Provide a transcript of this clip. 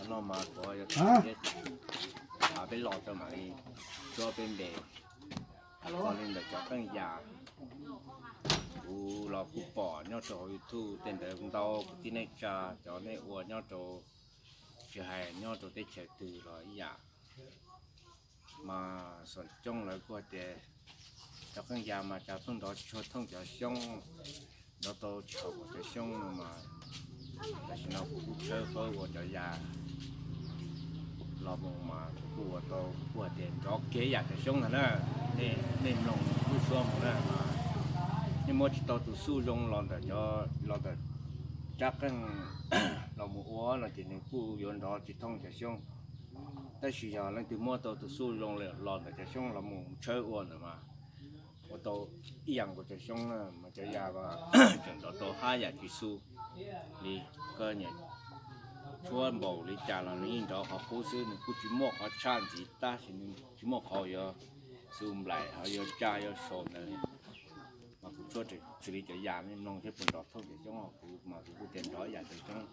No mas kuv yuav, peb los rau mam li tsuab peb npe. Txog li ntawm cov qeej yas, kuv los kuv pom nyob rau hauv YouTube tej ntawd ntau, kuv tib neej tsa cov nej ua nyob rau, tsis hais nyob rau teb chaws twg los ib yam. Mas Xov Coob lawv kuj hais tias cov qeej yas mas cas pheej nrov tsis tshua thooj cov xyoob, nrov tau tsis haum cov xyoob no mas, tam sim no kuv kuj tshawb fawb ua cov yas los mus mas kuv kuj ua tau, kuv kuj hais tias nrov kiag yam cov xyoob ntag na. Nej mloog kuj suab mus na mas, nej muab tsis tau tus xuj zoo los ntawm cov, los ntawm rab qeej los mus ua no ces nws kuj yuav nrov tsis thooj cov xyoob. Tab sis yog leej twg muab tau tus xuj zoo los ntawm cov xyoob los mus tshawb ua ntawd mas ua tau ib yam nkaus cov xyoob na mas cov yas tseem nrov tau hab yam tsis xu li. Koj niam tshuab npaum li cas los nws yeej nrov qhov qub xwb, nws kuj tsis muaj qhov tshaj ntxiv tab sis nws tsis muaj qhov yuav xu nplaim ho yuav tsa yuav sau ntawd. Mas kuv tshuab xws li cov yas, nej mloog thiab puas nrov thooj cov xyoob, kuv mas kuv kuj tias nrov yam cov xyoob.